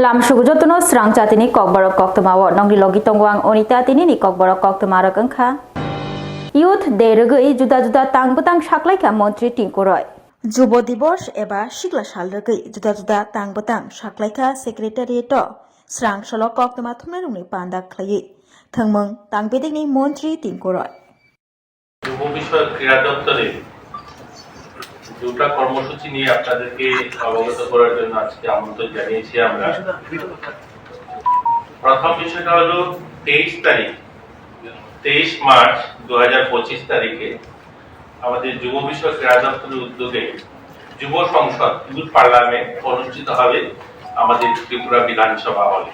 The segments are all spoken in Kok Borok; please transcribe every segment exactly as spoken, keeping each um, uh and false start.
Lamsugo jotono srang jatini kokborok koktwmao nongni logi tongo ang Onita. Tinini kokborok koktwma rok wngkha: Youth Day rwgwi juda juda tang bwtang saklaikha Montri Tinku Roy. Jubo Dibos eba Sikla Sal rwgwi juda juda tang bwtang saklaikha Secretariat o srang salo koktwma thumnairokni panda khlaiwi thwngmung tang bedekni Montri Tinku Roy. যুব বিষয়ক ক্রীড়া দপ্তরে দুটা কর্মসূচি নিয়ে আপনাদেরকে অবগত করার জন্য আজকে আমন্ত্রণ জানিয়েছি আমরা। প্রথম বিষয়টা হলো তেইশ তারিখ, তেইশ মার্চ দু হাজার পঁচিশ তারিখে আমাদের যুব বিষয়ক ক্রীড়া দপ্তরের উদ্যোগে যুব সংসদ, ইউথ পার্লামেন্ট অনুষ্ঠিত হবে আমাদের ত্রিপুরা বিধানসভা হলে।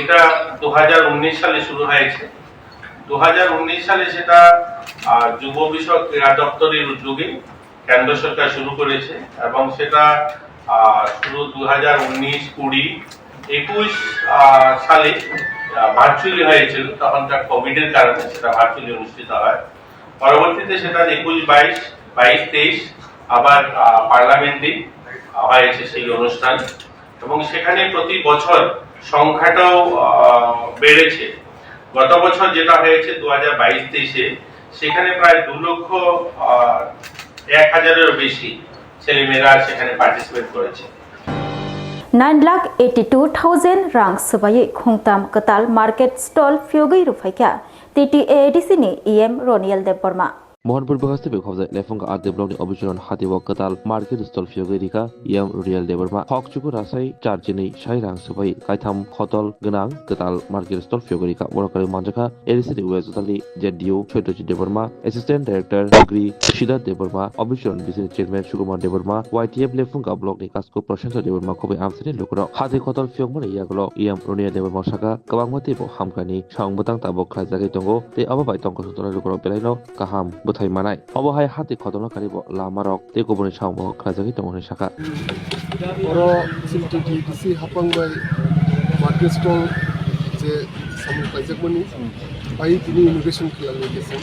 এটা দু হাজার উনিশ সালে শুরু হয়েছে। দু হাজার উনিশ সালে সেটা, আহ, যুব বিষয়ক ক্রীড়া দপ্তরের উদ্যোগে কেন্দ্র সরকার শুরু করেছে এবং সেটা, আহ, শুরু দু হাজার উনিশ, কুড়ি, একুশ, আহ, সালে, আহ, ভার্চুয়ালি হয়েছিল। তখনকার কোভিড এর কারণে সেটা ভার্চুয়ালি অনুষ্ঠিত হয়। পরবর্তীতে সেটা একুশ বাইশ, বাইশ তেইশ আবার, আহ, পার্লামেন্টে হয়েছে সেই অনুষ্ঠান। এবং সেখানে প্রতি বছর সংখ্যাটাও, আহ, বেড়েছে। গত বছর যেটা হয়েছে দু হাজার বাইশ তেইশে, সেখানে প্রায় দু লক্ষ, আহ, এক হাজারেরও বেশি ছেলেমেয়েরা সেখানে পার্টিসিপেট করেছে। Nine lakh eighty two thousand rang swbaiwi khungtam kwtal market stall phiyogwi rwphaikha T T A A D C ni E M Roniel Debbarma. Mohanpur Bwkhastwi bai khobjak Lefung R D block ni Obicharan hati o kwtal market stall phiyogwi rikha E M Roniel Debbarma. Hok chuku rasai charjini sai rang swbai kaitham khotol gwnang kwtal market stall phiyogwi rikha. Borok kwrwi manjakha A D C ni West Jotali Z D O Choitrajit Debbarma, Assistant Director Gri Siddharth Debbarma, Obicharan bisini Chairman Sukumar Debbarma, Y T F Lefung block ni Ko Prashanto Debbarma khobwi amchaini lukurok. Hati khotol phiyokmani yagulo E M Roniel Debbarma saka, kwbangma teibo hamkrai ni samung bwtang tabuk khlaijagwi tongo tei abo bai tongkosong tongnai lukurok belaino kaham bwthai manai. Obo hai hati khotolno karibo lamarok tei kubuni samung bo khlaijagwi tongo hwnwi saka. Oro chini T T A A D C hapang bai market stall je samung khlaijakmani bai tini inauguration khlailaikha.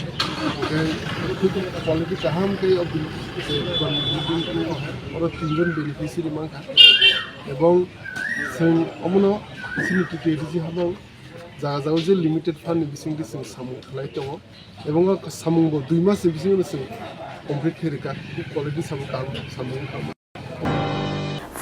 Hwnkhe quality kaham khe o building je oro tinjon beneficiary mankha. Ebong chwng omono chini T T A A D C hapang jaga jaga je limited fund ni bisingtwi chwng samung khlai tongo, ebong o samung bo dui mas ni bisingo chwng complete khe rwkha, quality samung kaham samung wngkha.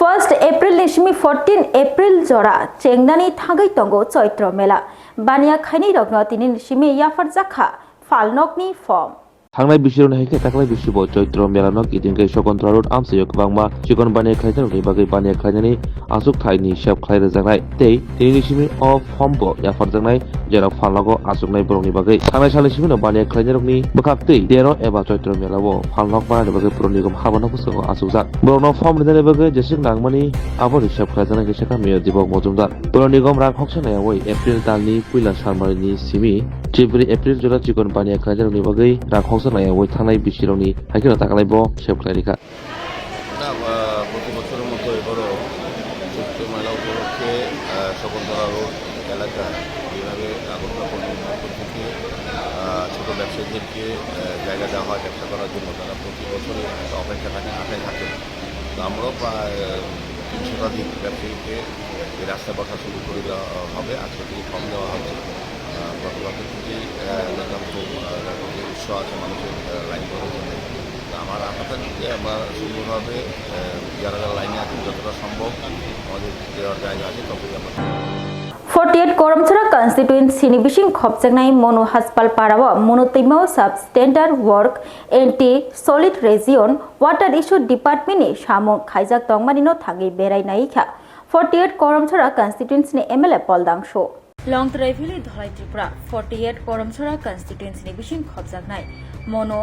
First April ni simi fourteen April jora chengnani thangwi tongo Choitro Mela. Baniya khainai rokno tini ni simi yapharjakha phalnokni form. Thangnai bisirokni hai khe taklai bisi bo Choitro Mela no kiting khe Sokontro Road amchaio kwbangma chikon baniya khlainani bagwi baniya khlainani achukthai ni hisab khlai rwjaknai tei tini ni simi o form bo yapharjaknai, jerok phalnogo achuknai borokni bagwi. Thangnai salni simi no baniya khlainairokni bwkhaktwi tero eba Choitro Mela o phalnok manani bagwi Puro Nigom habano bwskango achukjak. Borokno form rinani bagwi jeswk nangmani abo hisab khlaijaknai khe sakha Mayor Dibok Mojumdar. Puro Nigom rang khoksa naiyawi April talni puila salmarini simi Chibri April jora chikon baniya khlainairokni bagwi rang khoksa naiyawi thangnai bisirokni hai kheno taklai bo sep khlai rikha. না, আহ, প্রতি বছরের মতো এবারও চৈত্র মেলা উপলক্ষে, আহ, শকুন্তলা রোড এলাকা যেভাবে আগরতলা পল্লী মহকুমা থেকে, আহ, ছোট ব্যবসায়ীদেরকে, আহ, জায়গা দেওয়া হয় ব্যবসা করার জন্য, তারা প্রতি বছরই একটা অপেক্ষা থাকে, আশায় থাকে। তো আমরাও প্রায়, আহ, তিন শতাধিক ব্যবসায়ীকে এই রাস্তা বসা শুরু করে দেওয়া হবে, আজকে থেকে ফর্ম দেওয়া হচ্ছে। আহ, গতকালকে থেকেই, আহ, দেখলাম খুব, আহ, যে উৎসাহ আছে মানুষের, আহ, লাইন করার জন্য। তো আমার আশা থাকবে যে আমরা সুন্দরভাবে, আহ, যারা যারা লাইনে আছেন যতটা সম্ভব আমাদের দেওয়ার জায়গা আছে ততই আমরা Forty eight Koromchara constituency ni bising khopjaknai Monu Haspal Para o Monu Twima o sub standard work anti solid region water issue department ni samung khaijak tongmani no thangwi berai naikha forty eight Koromchara constituency ni M L A Pol Dangsu. Longtrai Valley, Dholai, Tripura, forty eight Koromchara constituency ni bising khopjaknai Mono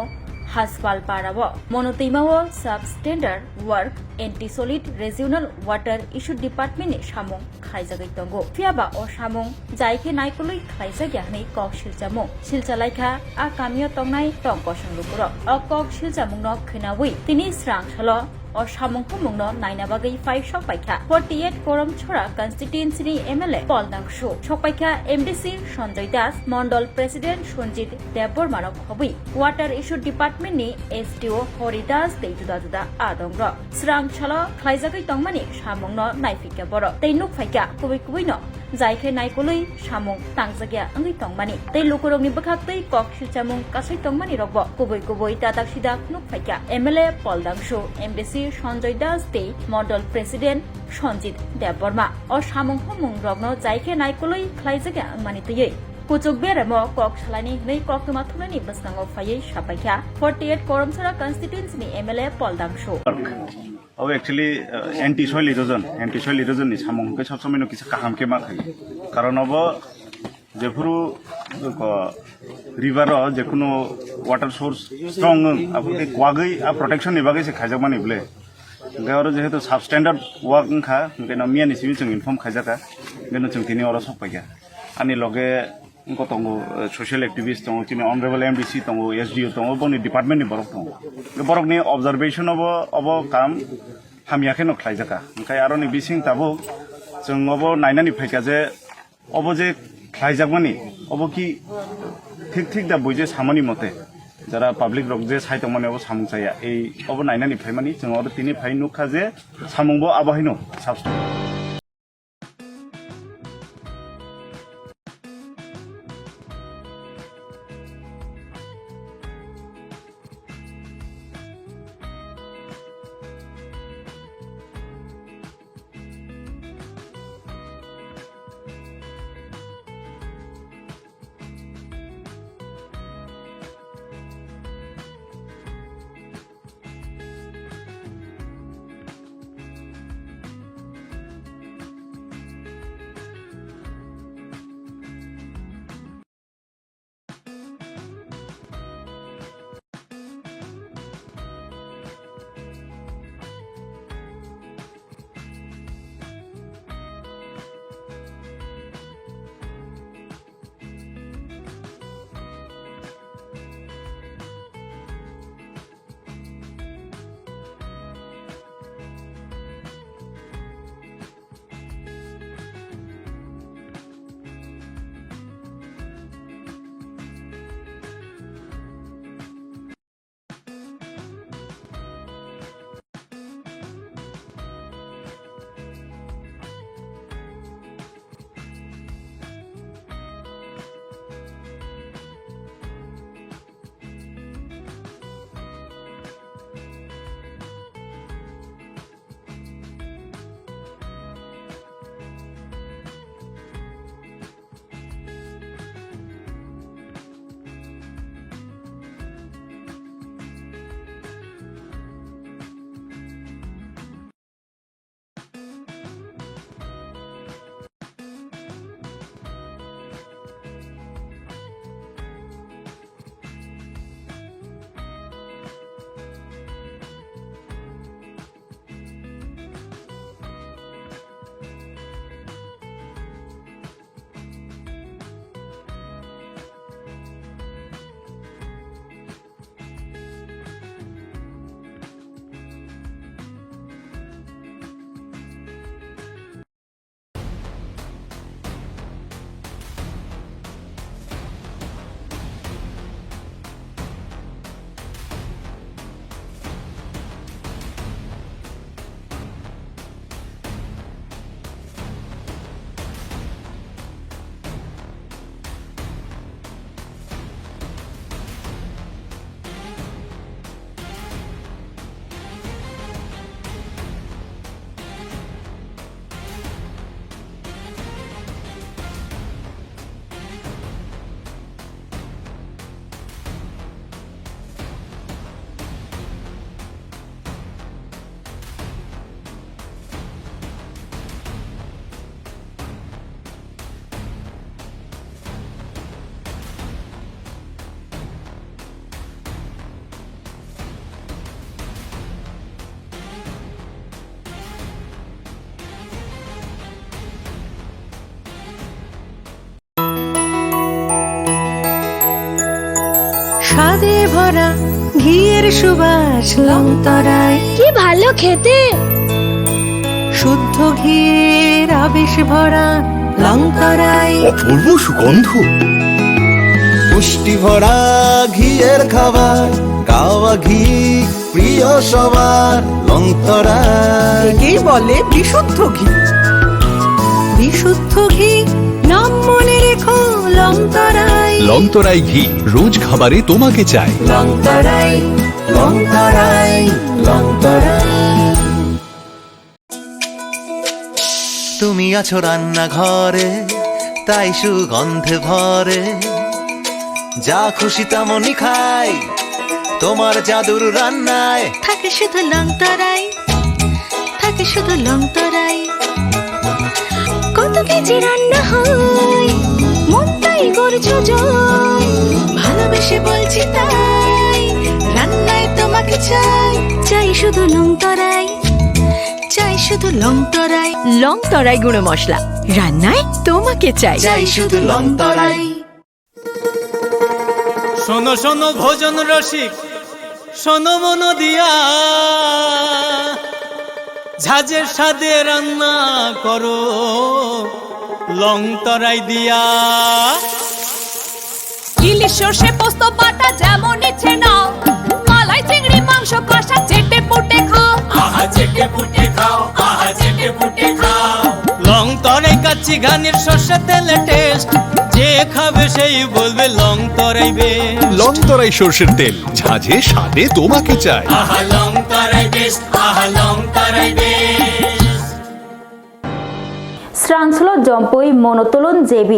Haspal Para o Mono Twima o sub standard work anti solid regional water issue department ni samung khaijagwi tongo. Phiyaba o samung jai khe naikolwi khlaijak ya hwnwi kok silchamung silchalaikha a kamio tongnai tong kosong lukurok. O kok silchamungno khwnawi tini srang salo O samung humungno naina bagwi phai sokpaikha forty eight Koramchara constituency ni M L A Paul Dangsu, sokpaikha M D C Sanjoy Das, Mondol President Sanjit Debbarma rok khobwi Water Issue Department ni S D O Hori Das tei juda juda adongrok. Srang salo khlaijagwi tongmani samungno naiphikha borok tei nukphaikha kubui kubuino jai khe naikolwi samung tangjakya wngwi tongmani tei lukurokni bwkhaktwi kok silchamung kasai tongmani rokbo kubui kubui dadak sidak nukphaikha M L A Paul Dangsu, M D C Sanjoy Das tei Mondol President Sanjit Debbarma. O samung humung rokno jai khe naikolwi khlaijakya wngmani twiwi kuchuk beremo kok salaini hwnwi koktwma thumnaini bwskango phaiwi sapaikha forty eight Koramchara constituency ni M L A Paul Dangsu. Abo actually, uh, anti soil erosion, anti soil erosion ni samung hwnkhe sob somoi no kisa kaham khe ma khayo. Karon abo jephuru ko river o jekunu water source strong wng, abo khe kwagwi a protection ni bagwi se khaijakmani bwle. Hwnkhe oro jehetu substandard work wngkha, hwnkhe no miya ni simi chwng inform khaijakha, hwnkhe no chwng tini oro sokpaikha. Ani loge wngkha tongo, eh, social activist tongo, chini honorable M D C tongo, S D O tongo, boni department ni borok tongo. Borokni observation obo, obo kam hamya kheno khlaijakha. Hwnkhe aroni bising tabuk chwng obo nainani phaikha je obo je khlaijakmani, obo ki thik thik da buije samani mote. Jara public rok je sai tongmani obo samung chaya. Ei obo nainani phaimani chwng oro tini phai nukha je samung bo abo haino substance. স্বাদে ভরা ঘিয়ের সুবাস লংতরাই। কি ভালো খেতে। শুদ্ধ ঘিয়ের আবেশ ভরা লংতরাই। অপূর্ব সুগন্ধ। পুষ্টি ভরা ঘিয়ের খাবার, কাওয়া ঘি প্রিয় সবার, লংতরাই। একেই বলে বিশুদ্ধ ঘি। বিশুদ্ধ ঘি, নাম মনে রেখো লংতরাই। লংতরাই ঘি, রোজ খাবারে তোমাকে চাই। লংতরাই, লংতরাই, লংতরাই। তুমি আছো রান্নাঘরে, তাই সুগন্ধে ভরে। যা খুশি তেমনই খাই, তোমার জাদুর রান্নায়। থাকে শুধু লংতরাই, থাকে শুধু লংতরাই। কত কেজি রান্না হয়, মন তাই করছো জয়। ভালোবেসে বলছি তাই, রান্নায় তোমাকে চাই। চাই শুধু লংতরাই, চাই শুধু লংতরাই। লংতরাই গুঁড়ো মশলা, রান্নায় তোমাকে চাই। চাই শুধু লংতরাই। শোনো শোনো ভোজন রসিক, শোনো মন দিয়া, ঝাঁঝের স্বাদে রান্না করো লংতরাই দিয়া। ইলিশ সর্ষে পোস্ত বাটা যেমন ইচ্ছে নাও, মালাই চিংড়ি মাংস কষা চেটে পুটে খাও। আহা চেটে পুটে খাও, আহা চেটে পুটে খাও। লংতরাই কাচ্চি ঘানির সর্ষে তেলে টেস্ট, যে খাবে সেই বলবে লংতরাই বেস্ট। লংতরাই সর্ষের তেল, ঝাঁঝে স্বাদে তোমাকে চাই। আহা লংতরাই বেস্ট, আহা লংতরাই best. Srangsulo Jompui Monotulun J B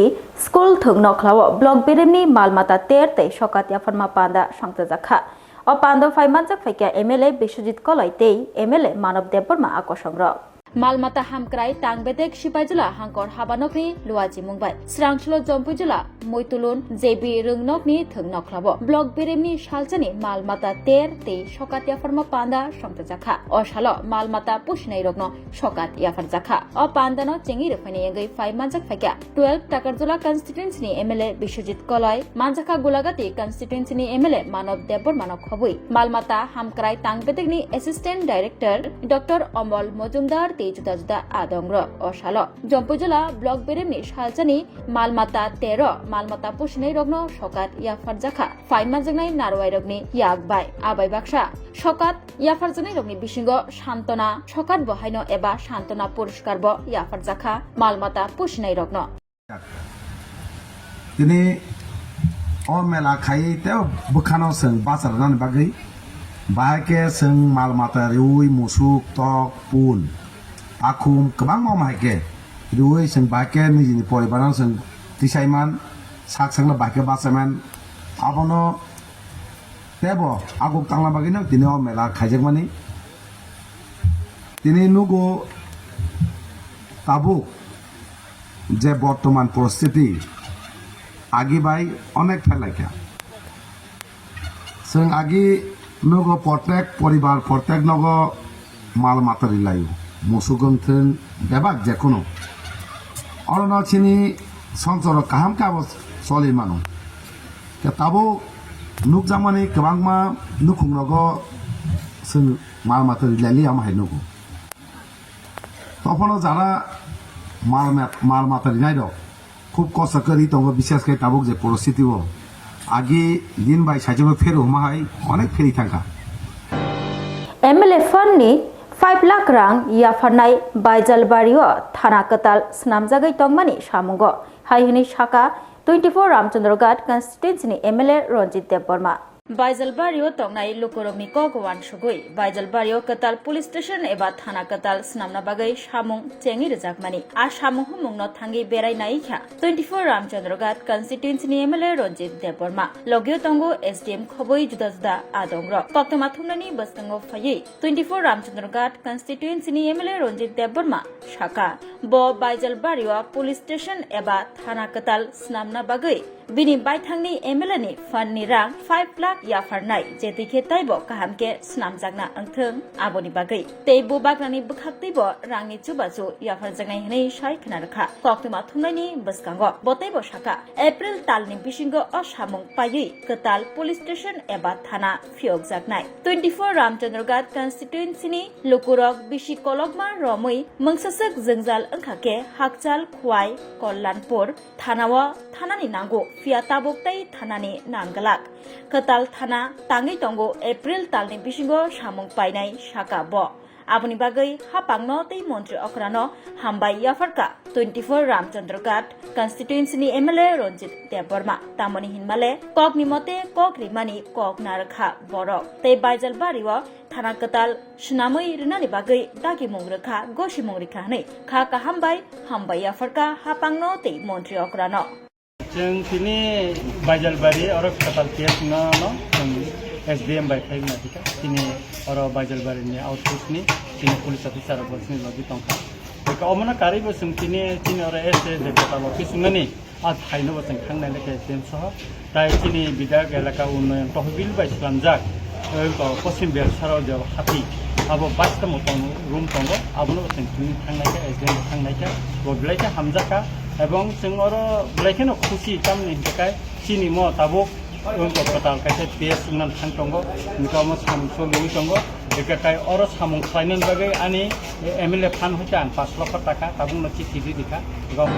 school thwng nokhlao block beremni malmata ter tei sokat yapharma panda songchajakha. O pando phai manjak phaikha M L A Biswajit Koloi tei M L A Manob Debbarma a kosongrok. Malmata hamkrai tang bedek Sipaijala hangkor habanokni luaji mungbai Srangsulo Jompuijala Moitulun J B rwngnokni thwng nokhlao block beremni salsani malmata ter tei sokat yapharma panda songchajakha. O salo malmata pusinai rokno sokat yapharjakha. O pandano chengwi rwphaini wngwi phai manjak phaikha twelve Takarjala constituency ni M L A Biswajit Koloi, manjakha Gulagati constituency ni M L A Manob Debbarmano khobwi. Malmata hamkrai tang bedekni assistant director Doctor Omol Mojumdar tei juda juda adongrok. O salo Jompuijala block beremni salsani malmata tero malmata pusinai rokno sokat yapharjakha. Phai manjaknai narwai rokni yak bai. Abai baksa sokat yapharjaknai rokni bisingo Santona sokat bo haino eba Santona puriskar bo yapharjakha malmata pusinai rokno. Tini o mela khai tei bwkhano chwng bacha rwnani bagwi bahai khe chwng mal mata riui musuk, tok, pun, akhum kwbangma omo hai khe riui chwng bahai khe nijini poribarno chwng tisai man, sak sakno bahai khe bachai man. Abono teibo aguk tangna bagwino tini o mela khaijakmani. Tini nugo tabuk je bortoman poristiti agi bai onek pherlaikha. Chwng agi nugo, protek poribar, protek nogo mal mata rilaio, musuk wngthwng bebak jekunu. Orono chini songsoro kaham khe abo choli mano. Khe tabuk nukjakmani kwbangma nukhung rogo chwng mal mata rilali omo hai nugo. Tophano jara mal mat-, mal mata rinai rok khub kosto khe ri tongo, bishes khe tabuk je poristiti o agi din bai saichung pheru huma hai onek pheri thangkha. M L A fund ni five lakh rang yapharnai Baijalbari o thana kwtal swnamjagwi tongmani samungo hai hwnwi saka twenty-four Ramchandra Ghat constituency ni M L A Ranjit Debbarma. Baijalbari o tongnai lukurokni kok uansugwi Baijalbari o kwtal police station eba thana kwtal swnamna bagwi samung chengwi rwjakmani. A samung humungno thangwi berai naikha twenty-four Ramchandra Ghat constituency ni M L A Ranjit Debbarma. Logio tongo S D M khobwi juda juda adongrok. Koktwma thumnani bwskango phaiwi twenty-four Ramchandra Ghat constituency ni M L A Ranjit Debbarma saka, bo Baijalbari o police station eba thana kwtal swnamna bagwi bini baithangni M L A ni fund ni rang five lakh yapharnai, je twi khe taibo kaham khe snamjakna wngthwng aboni bagwi. Tei bubagrani bwkhaktwibo rangni chubachu yapharjaknai hwnwi sai khna rwkha. Koktwma thumnaini bwskango bo teibo sakha, April talni bisingo o samung paiwi kwtal police station eba thana phiyokjaknai. Twenty four Ramchandraghat constituency ni lukurok bisi kolokma romwi mungsaswk jwngjal wngkha khe Hakchal, Khwai, Kollanpur, thanao thanani nango, phiya tabuk tei thanani nang glak. Kwtal thana tangwi tongo, April talni bisingo samung painai, sakha bo. Aboni bagwi haphangno tei montri okrano hambai yapharkha twenty four Ramchandra Ghat constituency ni M L A Ranjit Debbarma. Tamoni hinmale kokni mote kok rimani kok narwkha borok. Tei Baijalbario thana kwtal swnamwi rwnani bagwi dagimung rwkha, gosimung rikha hwnwi kha kaham bai hambai yapharkha haphangno tei montri okrano. Chwng tini Baijalbari oro kwtal case no, no chwng S D M bai phai wngna thika. Tini oro Baijalbari ni outpost ni tini police officer rok bo chini logi tongkha. Eka omono karwi bo chwng tini, tini oro S D M kwtal office wngnani a thaino bo chwng thangnai lekha S D M soho. Tai chini bidhayok elaka unnoyon tohbil bai slamjak, oi ko Poschim Belsarai je hati, abo bus tamo tong, room tongo, abono chwng tini thangnai kha, S D M thangnai kha, bo belai khe hamjak kha, ebong chwng oro belai kheno khusi, tamni hwnkhe kai chini mo tabuk, oi ko kwtal kaisa test wngna thang tongo, hwnkhe omo samung cholwi tongo, hwnkhe kai oro samung khlainani bagwi ani M L A phan hoite ang pash lokho taka tabukno chithi ridi kha, ebong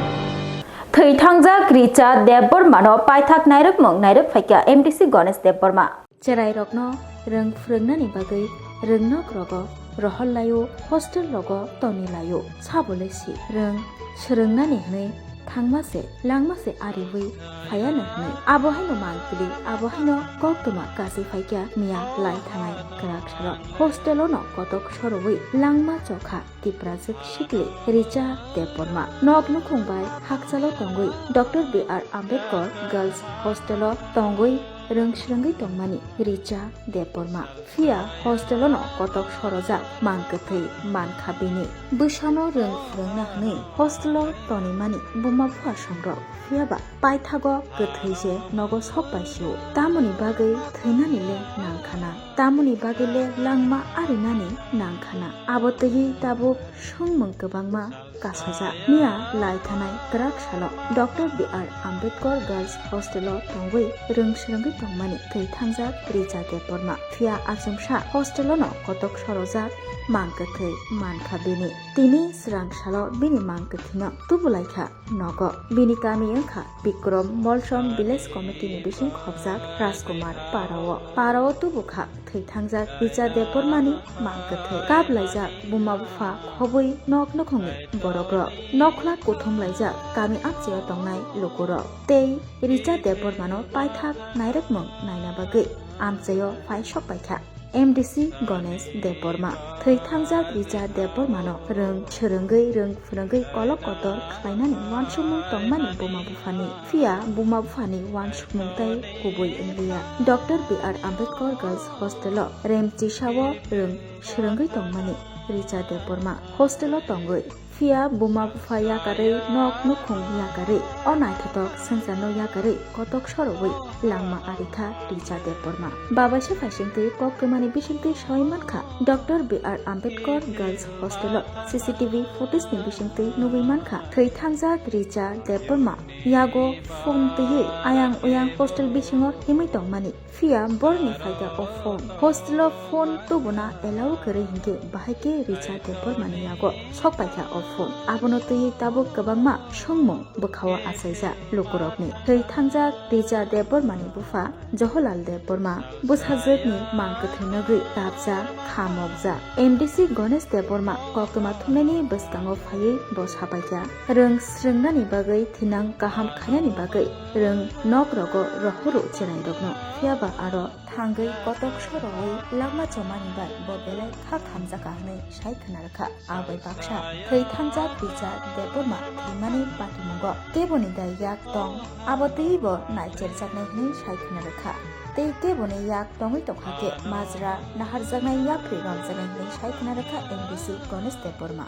Thwi thangjak Richa Debbarmano paithak nairwkmung nairwk phaikha M D C Ganesh Debbarma. Cherairokno rwng phrwngnani bagwi rwngnok rogo rohor laio, hostel rogo toni laio. Sabo le si rwng swrwngnani hwnwi thangma se, langma se ariwi phaiya no hwnwi. Abo haino mangpili, abo haino koktwma kachi phaikha miya lai thanai kwrak salo. Hostelo no kotok sorowi langma chokha. Tiprajwk sikli Richa Debbarma. Nok nukhung bai hakchalo tongwi Doctor B R Ambedkar Girls Hostel o tongwi rwng swrwngwi tongmani Richa Debbarma. Phiya hostel o no kotok sorojak mang kwthwi mankha bini. Bwsano rwng phwrwngna hwnwi hostel o tonimani buma bupha songrok. Phiya ba paithago kwthwi se nogo sok bai sio. Tamoni bagwi thwinani le nangkhana. Tamoni bagwi le langma arinani nangkhana. Abo twiwi tabuk songmung kwbangma kasajak. Miya lai thanai kwrak salo Doctor B R Ambedkar Girls Hostel o tongwi rwng swrwngwi tongmani thwi thangjak Richa Debbarma. Phiya achomsa hostel o no kotok sorojak mang kwthwi mankha bini. Tini swrang salo bini mang kwthwino tubulaikha nogo. Bini kami wngkha Bikrom Molsom Village Committee ni bising khobjak Rajkumar Para o. Para o tubukha thwi thangjak Richa Debbarmani mang kwthwi. Kap laijak buma bupha khobwi nok nukhungni borokrok. Nokhla kuthum laijak kami amchaio tongnai lukurok. Tei Richa Debbarmano paithak nairwkmung naina bagwi amchaio phai sok paikha. M D C Ganesh Debbarma. Thwi thangjak Richa Debbarmano rwng swrwngwi, rwng phwrwngwi kolok kotor khlainani uansukmung tongmani buma buphani. Phiya buma buphani uansukmung tei kubui wngliya. Doctor B R Ambedkar Girls Hostel o remchisao rwng swrwngwi tongmani Richa Debbarma. Hostel o tongwi Phiya buma bupha yakarwi, nok nukhung yakarwi, o naithothok swngcharno yakarwi kotok sorowi langma arikha Richa Debbarma. Babaisa phaisingtwi koktwmani bisingtwi sawi mankha, Doctor B R Ambedkar Girls Hostel o C C T V footage ni bisingtwi nugwi mankha, thwi thangjak Richa Debbarma yago phone twiwi ayang oyang hostel bisingo himwi tongmani. Phiya borni phaikha o phone. Hostel o phone tubuna allow kwrwi hinkhe bahai khe Richa Debbarmani yago sok paikha o phone. Abono twiwi tabuk kwbangma songmung bwkhao achaijak lukurokni. Thwi thangjak Richa Debbarmani bupha Johorlal Debbarma bwsajwkni mang kwthwi nugwi kapjak, kha mokjak. M D C Ganesh Debbarma koktwma thumnaini bwskango phaiwi bo sapaikha. Rwng swrwngnani bagwi, thinang kaham khainani bagwi rwng nok rogo rohoro cherairokno. Phiya ba aro thangwi kotok sorowi langma chomani bai bo belai kha khamjaka hwnwi sai khna rwkha. Abai baksa thwi thangjak Richa Debbarma thwimani patimungo keboni dai yak tong, abo twiwi bo naicherjaknai hwnwi sai khna rwkha. Tei keboni yak tongwi tongkha khe majra naharjaknai, yapri romjaknai hwnwi sai khna rwkha M D C Ganesh Debbarma.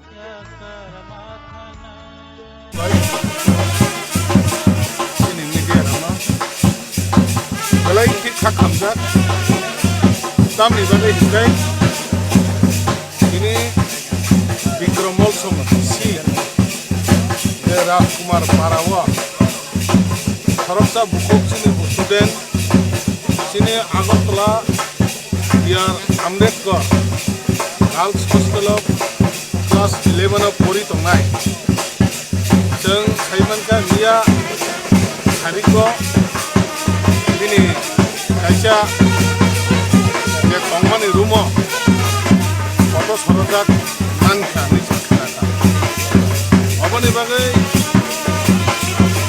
Belai khe Khamjak. Tamni bagwi hinkhe tini Bikram Mol Song si je Rajkumar Para o khoroksa bukhuk chini student chini Agartala B R Ambedkar Girls Hostel o class eleven o pori tongnai. Chwng sai mankha miya thariko bini kaisa je tongmani room o photo sorojak mankha hinwi chwng khnakha. Oboni bagwi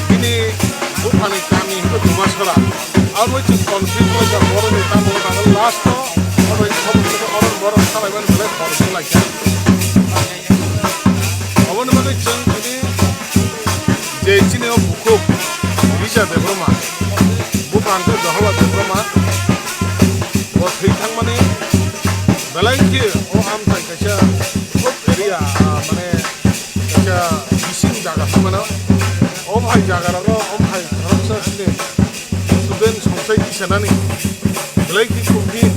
bini buphani kami hinkhe Dumasora. Aro chwng confuse wngkha borokni tamo bagwi last o oro borok salaimani belai borok wnglaikha. Oboni bagwi chwng tini je chini o bukhuk Rija Debbarma, buphang khe Johorlal Debbarma, bo thwi thangmani belai khe o amthai kaisa khub area, ah, mane kaisa bising jaga thangmano. O hai jaga rogo o hai khoroksa chini student songsai tisanani belai khe khub hin,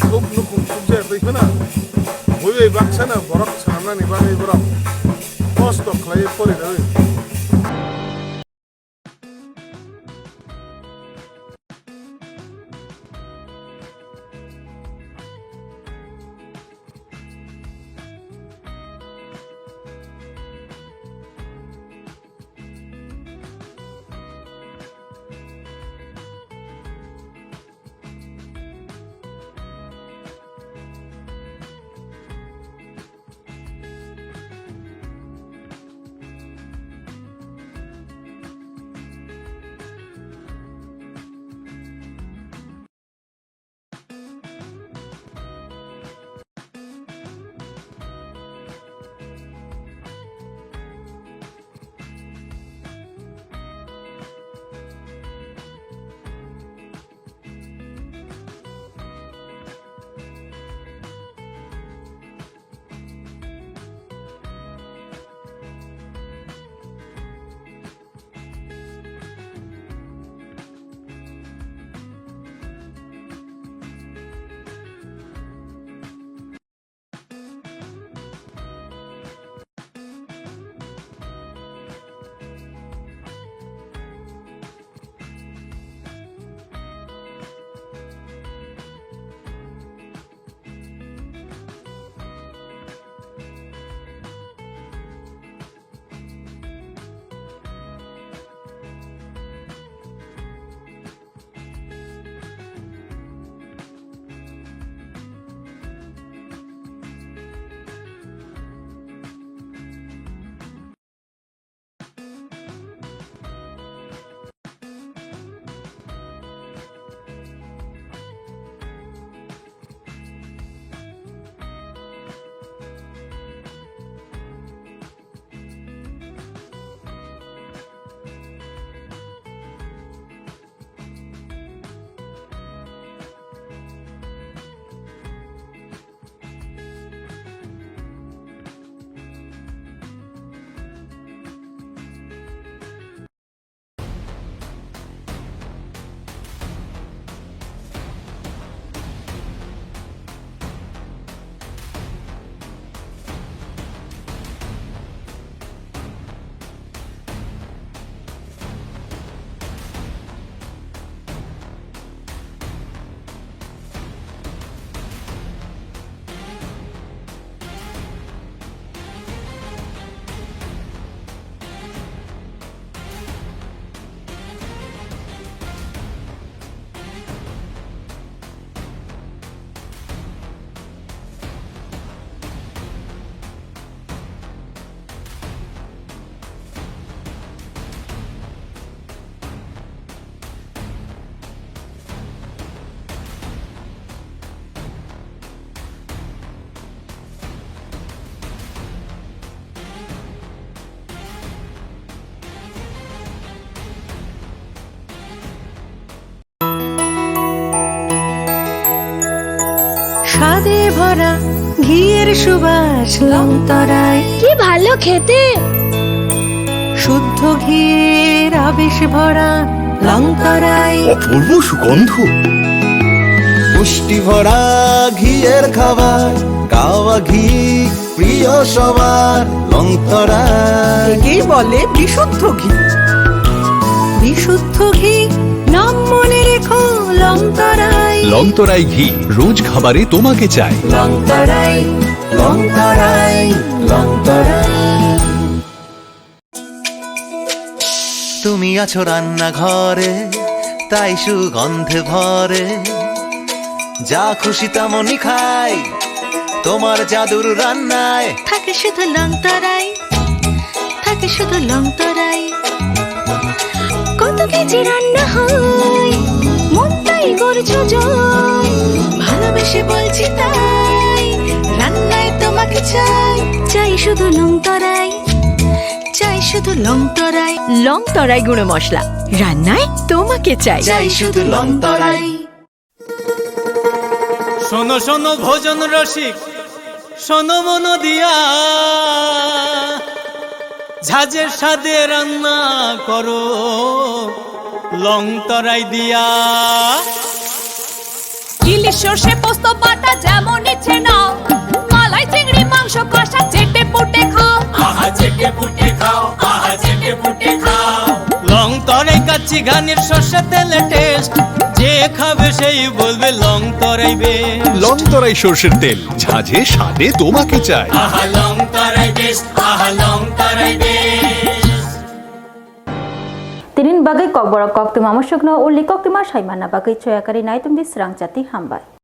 khub nukhung khub jaya twi phano bui bai baksa no borok swnamnani bagwi borok kosto khlaiwi pori rwi. স্বাদে ভরা ঘিয়ের সুবাস লংতরায়। কি ভালো খেতে। শুদ্ধ ঘিয়ের আবেশ ভরা লংতরাই। অপূর্ব সুগন্ধ। পুষ্টি ভরা ঘিয়ের খাবার, কাওয়া ঘি প্রিয় সবার। লংতরাই। একেই বলে বিশুদ্ধ ঘি। বিশুদ্ধ ঘি, নাম মনে রেখো, লংতরাই। লংতরাই ঘি রোজ খাবারে তোমাকে চাই। লংতরাই, লংতরাই, লংতরাই। তুমি আছো রান্নাঘরে, তাই সুগন্ধে ভরে। যা খুশি তেমনই খাই, তোমার জাদুর রান্নায়। থাকে শুধু লংতরাই, থাকে শুধু লংতরাই। কত কেজি রান্না হয়, মনটাই করছো জয়। ভালোবেসে বলছি তাই, রান্নায় তোমাকে চাই। চাই শুধু লংতরাই, চাই শুধু লংতরাই। লংতরাই গুঁড়ো মশলা, রান্নায় তোমাকে চাই। চাই শুধু লংতরাই। শোনো শোনো ভোজন রসিক, শোনো মন দিয়া, ঝাঁঝের স্বাদে রান্না করো লংতরাই দিয়া। ইলিশ সর্ষে পোস্ত বাটা যেমন ইচ্ছে নাও, মালাই চিংড়ি মাংস কষা চেটে পুটে খাও। আহা চেটে পুটে খাও, আহা চেটে পুটে খাও। লংতরাই কাচ্চি ঘানির সর্ষে তেলে টেস্ট, যে খাবে সেই বলবে লংতরাই বেস্ট। লংতরাই সর্ষের তেল, ঝাঁঝে স্বাদে তোমাকে চাই। আহা লংতরাই বেস্ট, আহা লংতরাই best. Tinin bagwi kokborok koktwma musukno uli koktwma saimanna bagwi choyakari naitumdi srangchati hambai.